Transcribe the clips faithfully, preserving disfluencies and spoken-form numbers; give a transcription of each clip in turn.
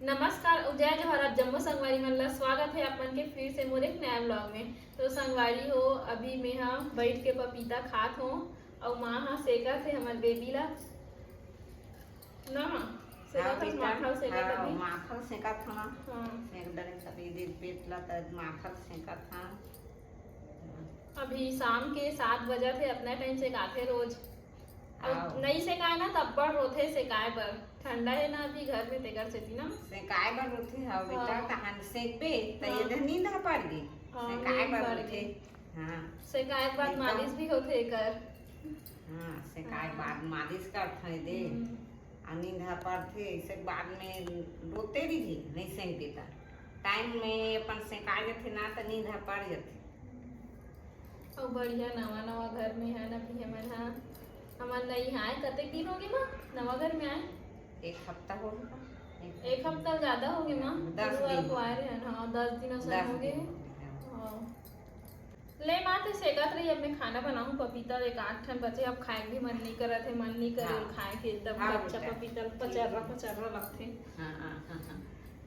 नमस्कार अउ जय जोहार, आप जम्मो संगवारी मन ला स्वागत हे आप मन के फिर से मोर एक नया vlog में। तो संगवारी हो, अभी मैं हा बैठ के पपीता खात हों अउ माँ हा सेकत हे हमर बेबी ला। ना माँ, हाँ सेकत हस, बेटा, माखा ल सेकत हाँ, हस। माखा ल सेकत हन। हाँ। सेक डरे सब ये दे पेट ला त माखा ल सेकत हन। अभी शाम के सात बजत हे, अतना टाइम सेकाथे रोज। अउ हाँ। नई सेकाय ना त अब्बड़ रोथे सेकाय बर। ठंडा हे ना अभी घर में, तेकर सेती ना। सेकाय बर रोथे, हाँ बेटा, हाँ। तहान सेकबे त हाँ। ये नींद ह पड़ गे। हाँ, सेकाय नींद बर पड़ रोथे। गे। हाँ। सेकाय के बाद एकदम। मालिश भी होथे एकर। हाँ, सेकाय के हाँ। बाद मालिश करथे दे। हम्म। अउ नींद ह पड़थे, अइसे के बाद में रोते रहिथे, नइ सेंकबे त। टाइम में अपन सेकाय जथे ना, त नींद ह पड़ जथे। अउ बढ़िया नवा नवा घर में हन अभी हमन ह। हमन नई आए, कतेक दिन होगे माँ नवा घर में आए? एक हफ्ता होगे। एक हफ्ता ज्यादा होगे माँ। दस गुरुवार दिन। को आए रहे हन, हाँ, दस दिन असन दस होगे। दिन होगे, हाँ। हाँ। ले माँ, ते सेकत रही, अब मैं खाना बनाऊँ। पपीता एक आध ठन बचे, अब खाए भी मन नहीं करत हे, मन नहीं करे हाँ। खाए के, एकदम हाँ, कच्चा बेटा। पपीता पचर्रा पचर्रा लगथे। हाँ, हाँ, हाँ, हाँ।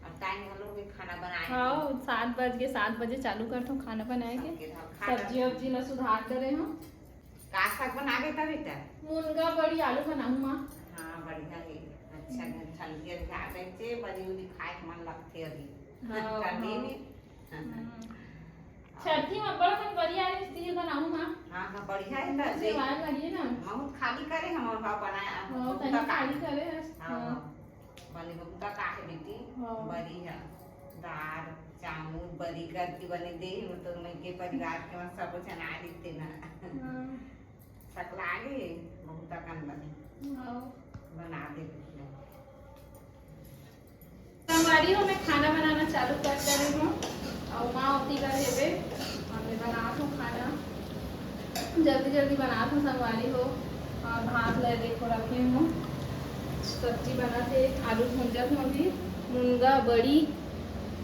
अब टाइम घलो भी खाना बनाए के। हाँ, सात बज के, सात बजे चालू करथों खाना बनाए के। सबके घर खाना सब्जी वब्जी ला सुधार डरे हूँ। का साग बनाबे त बेटा? मुनगा बड़ी आलू बनाऊँ माँ। हाँ, बढ़िया हे। अच्छा, हम्म। ठंडी अभी आ गई चे, बड़ी उड़ी खाए के मन लगथे अभी। हाँ, ठंडी हाँ। में। हम्म। छठी में बड़ कन बड़ी आलू तीर बनाऊँ माँ। हाँ, हाँ, बढ़िया हे त मुझे दे। वाला लगी ना। बहुत खाली करे हमर भाव बनाया। हाँ, उनका तनी का खाली करे हस। हाँ, हाँ। हाँ। बने उनका का हे बेटी? हाँ। बड़ी है। दाल, चाउर, बड़ी करके बने दे, वो तो मैं के परिवार के मन सब जना लेते ना। हाँ। सकला गे, बहुत अकन बने। हाँ। बना दे बेटी। संगवारी हो, मैं खाना बनाना चालू कर डरे हूँ। अउ माँ ओती बर हेबे, अउ मैं बनात हूँ खाना। जल्दी जल्दी बनात हूँ संगवारी हो। अउ भात ला देखो रखे हूँ, सब्जी बनत हे, आलू भूंजत हूँ अभी। मुनगा बड़ी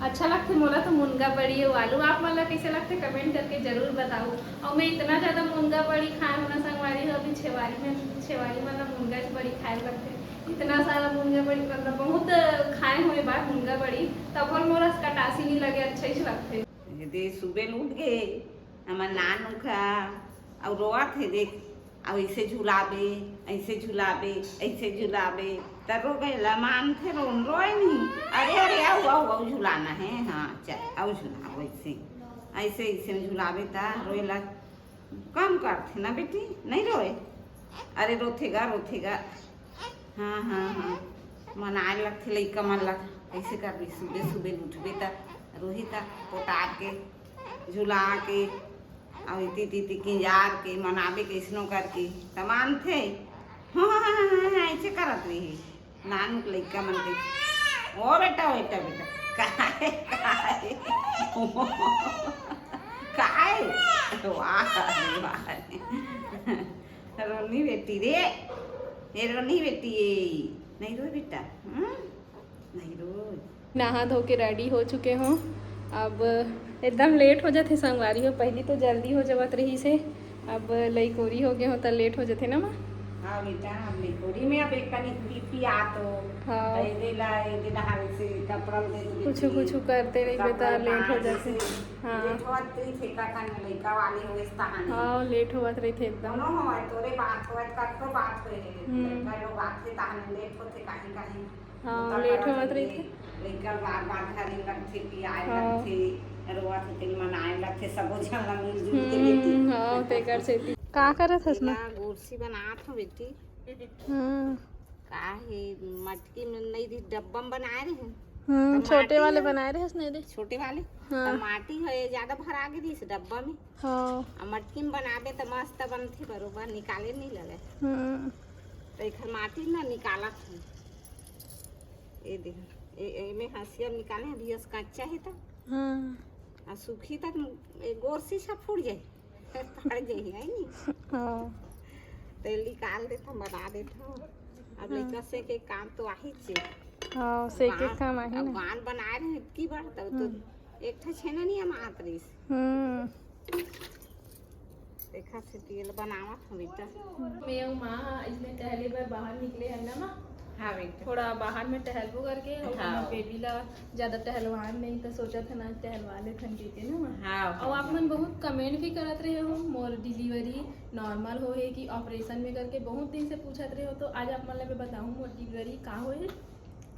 अच्छा लगथे मोला तो, मुनगा बड़ी अउ आलू। आप मन ला कइसे लगथे, comment करके जरूर बताओ। अउ मैं इतना ज्यादा मुनगा बड़ी खाए हूँ ना संगवारी हो, अभी छेवारी में, छेवारी मन ला मुनगा बड़ी खाए लगथे। इतना सारा मुनगा बड़ी, मतलब, बहुत खाए हूँ ए बार मुनगा बड़ी, तब मोर अस कटासी नहीं लगे, अच्छा ही लगथे। ये दे सुबह उठ गए, हमर नानू खा, अउ रोवत हे, देख, अउ ऐसे झुलाबे, ऐसे झुलाबे, ऐसे झुलाबे, त रो गए ला मानथे, रोन रोए नहीं। अरे, अरे, आओ, आओ, आओ, झुलाना है, हाँ, चल, आओ, झुलाओ, ऐसे, ऐसे, ऐसे झुलाबे, त रोए ला कम करथे ना बेटी, नहीं रोए। अरे रोथे गा, रोथे गा। हाँ, हाँ, हाँ। मनाए लगथे लइका मन ला। ऐसे करबे, सुबह सुबह उठबे त रोही त पोटार के, झुला के, अउ इति इति किंजार के मनाबे कइसनो करके। त मानथे। हाँ, हाँ, हाँ, हाँ, हाँ, ऐसे करत रही। नानू के लइका मन के, ओ बेटा, ओ बेटा, बेटा, काय, काय, काय? वाह रे, वाह रे। रोनी बेटी रे, ये रोनी बेटी ये, नहीं रो बेटा, हम्म? नहीं रो। नहा धो के ready हो चुके हो। अब एकदम late हो जाथे संगवारी हो, पहली तो जल्दी हो जावत रहिस हे, अब लइकोरी हो गए हो त late हो जाथे ना माँ। हाँ बेटा, अब लइकोरी में अब एक कनी पी पी आ तो हाँ। दे ला, दे ला, हाल से कपड़ा में दे दे कुछ, कुछ करते रहिबे त late हो जाथे। हाँ। Late होत रहिथे, का कन लइका वाले होइस तहाने। हाँ, late होवत रहिथे एकदम। कोनो होवय, तोरे बात होवय, कतको बात होय, हम्म। लइका लोग आथे तहाने late होथे, कहीं कहीं हाँ, late होवत रहिथे। लइका बार बार घरे लगथे, पियाए हाँ। लगथे, रोवत हे, तेन मनाए लगथे, सबो झन ला मिलजुल के हम्म, बेटी। हाँ, तेकर सेती। का करत हस ना? एला गोरसी बनात हूँ बेटी। हाँ। का हे, मटकी में नहीं दी, डब्बा में बनाए रहे। हम्म, त छोटे माटी वाले ह, बनाए रहे हस नहीं दे? छोटे वाले। हाँ। त माटी ह, ये ज्यादा भरा गे दिस डब्बा में। हाँ। आ मटकी में बनाबे त मस्त बनथे, बरोबर निकाले नहीं लगे। हम्म। त एखर माटी ना निकालत हूँ। ए दे, ए, एमे हंसिया निकाले, अभी अस कच्चा हे त। हाँ। आ सूखी त ए गोरसी सब फूट जाए, फट जाए, है नी? हाँ। त निकाल देत हूँ, बना देत हूँ। अब हाँ। लइका से के काम तो आही चे। हाँ, से के बान, काम आही अब ना। बान बनाए रहे इतकी बार, तब तो हम्म। एक ठा छेना नहीं हम आत रहीस। हम्म। देखा से तेल बनावत हूँ बेटा। मैं अउ माँ इसने टहले बर बाहर निकले हन ना माँ, हाँ बेटा। थोड़ा बाहर में टहलबो करके, और हाँ। हमर बेबी ला ज्यादा टहलवान नहीं, तो सोचत हन आज टहलवा लेथन कहिके ना माँ। हाँ। और आप मन बहुत कमेंट भी करत रहे हो मोर डिलीवरी नॉर्मल होहे कि ऑपरेशन में करके, बहुत दिन से पूछत रहे हो। तो आज आप मन ला मैं बताहूँ मोर डिलीवरी का होहे।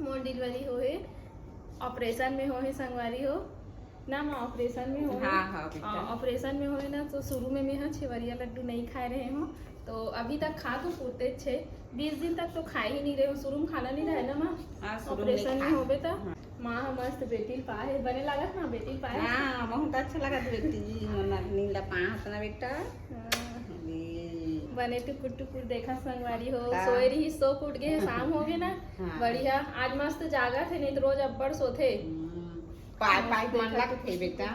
मोर डिलीवरी होहे, ऑपरेशन में होहे संगवारी हो ना माँ, ऑपरेशन में होहे। हाँ, हाँ, बेटा। हाँ, ऑपरेशन में होहे ना, तो शुरू में मैं ह छेवरिया लड्डू नहीं खाए रहे हूँ, तो अभी तक खात हूँ पूरते छे बीस दिन तक तो खा ही नहीं रहे हूँ। शुरू में खाना नहीं रहे ना माँ, हाँ, शुरू में ऑपरेशन में खा- होबे त हाँ। माँ ह मस्त बेटी ल पाए हे, बने लागत ना बेटी ल पाए हे? हाँ, बहुत अच्छा लगत बेटी जी, मोर नगनी ला पाहत ना बेटा। हाँ। ये बने टुकुर टुकुर देखा संगवारी हो, हाँ। सोए रही, सो के उठ गे हे, शाम हो गे ना। हाँ। बढ़िया, आज मस्त जागत हे, नहीं तो रोज अब्बड़ सोथे। हम्म, पाए पाए मन लगथे बेटा,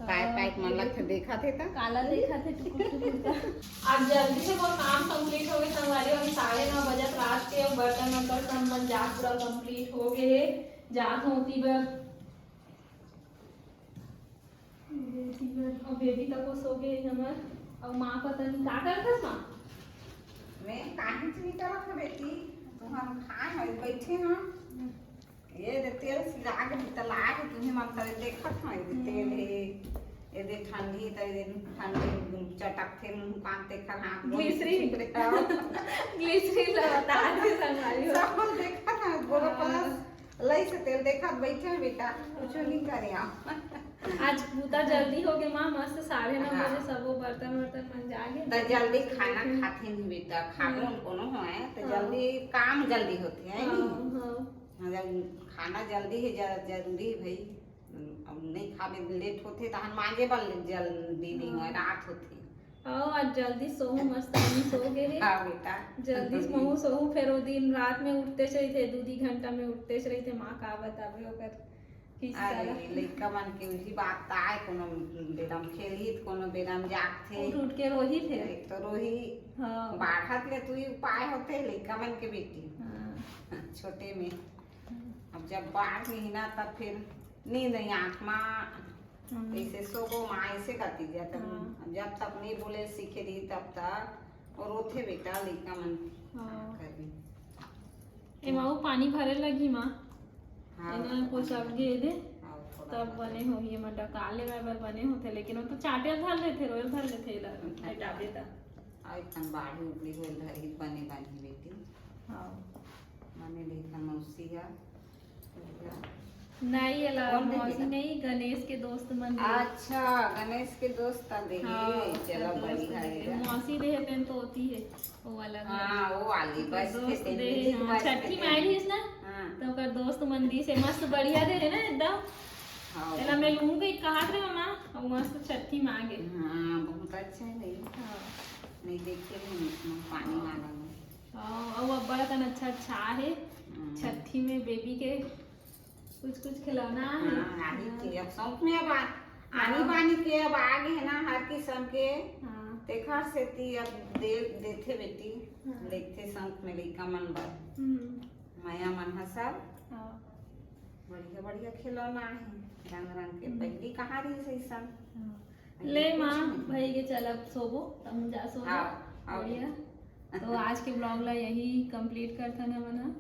पाए पाए मन लगथे, देखा थे ता। काला देखा थे टुकुर टुकुर का। आज जल्दी से मोर काम कंप्लीट हो गए संगवारी, अभी साढ़े नौ बजत रात के, बर्तन वर्तन सब मन जा पूरा कंप्लीट हो गए हे। जात होती बर, और बेबी तक सो गए हमर, और माँ पता नहीं का करत हस माँ। मैं काहे चीज करत हूँ बेटी, तुहन खाए हैं बैठे हैं। ये दे तेल सिरा के भीतर लाए है, तुम्हें मन करे देखत है, ये दे तेल है, ये दे ठंडी, तो ये दे ठंडी चटक थे मुंह कान ते कर हाथ गोड़ ग्लिसरीन। चुप रहे। ग्लिसरीन ला बता दे संगवारी हो। सब कुछ देखत है, गोबर हाँ। प्लस लई से तेल देखत बैठे हैं बेटा, कुछ नहीं करे आप। आज बूता जल्दी हो गए माँ, मस्त साढ़े नौ हाँ। बजे सबो बर्तन वर्तन मन जागे। तो जल्दी खाना खाते नहीं बेटा, खाबो हाँ। कोनो होए तो हाँ। जल्दी काम जल्दी होते हैं हाँ, नहीं। हाँ। हाँ, जब खाना जल्दी है, ज- जरूरी है भाई। अब नहीं खाबे, लेट होते तो हम मांजे बर जल्दी नहीं होए, रात होते। हाँ, आज जल्दी सोहू, मस्त आदमी सो गए हे। हाँ बेटा। जल्दी महू सोहू, फिर वो दिन रात में उठते रहिथे, दू दी घंटा में उठते रहिथे, माँ का बताबे ओकर किस्सा ला। अरे लइका मन के वही बात आए, कोनो बेदम खेलही त कोनो बेदम जागथे। उठ उठ के रोही फिर। एक तो रोही, हाँ। बाढ़त ले तू ही उपाय होते लइका मन के बेटी, हाँ। छोटे में। अब जब बाढ़ रही ना तब फिर नींद नहीं आत्मा हम्म। ऐसे सोगो माँ ऐसे करती जाता। हाँ। जब तक नहीं बोले सीखे रही तब तक और रोथे बेटा लइका मन। हाँ। करबी। एमा वो पानी भरे लगी माँ। हाँ, एना पोछा गे दे। हाँ, थोड़ा तब सा। बने होही, एमा डकाले बर बने होथे, लेकिन वो तो चाटे धर लेथे, रोए धर लेथे एला। अच्छा। बेटा बेटा। आ एकदम बाढ़ी उबड़ी होल धरी बने बनी बेटी। हाँ। मने देखा मौसी हा। नहीं, एला कौन दे मौसी देला? नहीं, गणेश के दोस्त मन दे। अच्छा, गणेश के दोस्त का दे। हाँ, चलो, दोस्त बढ़िया दे। है। मौसी दे हे तेन तो होती है, वो वाला घर। हाँ, वो वाली बस दोस्त थे, दे music हे, हाँ, बस छठी थे। माय रहिस ना, हाँ। तो ओकर दोस्त मन दिस हे, मस्त बढ़िया दे हे ना एकदम। हाँ। एला मैं लूंगी कहा थे मामा, और मस्त छठी मांगे। हाँ, बहुत अच्छा है भाई। हाँ। नहीं देखे नहीं, इसमें पानी वाला में। हाँ, और अब्बड़ अकन अच्छा अच्छा हे। हम्म। छठी में बेबी के कुछ कुछ खिलौना हे। हाँ, आही के अब शौक में अब आ-, आनी हाँ। बानी के अब आ गए ना हर किस्म के। हाँ। तेखर सेती अब दे देथे बेटी, हाँ। देखथे शौक में लइका मन बर। हम्म। मया मन ह सब हाँ। बढ़िया बढ़िया खिलौना हे, रंग रंग के। हम्म। पहली कहाँ रही सही सन? हाँ। पहले ले कुछ माँ, नहीं। भाई के चल अब सोबो, तब हम जा सोबो। हाँ, हाँ। बढ़िया। तो आज के ब्लॉग ला यही कंप्लीट करथन हमन ह।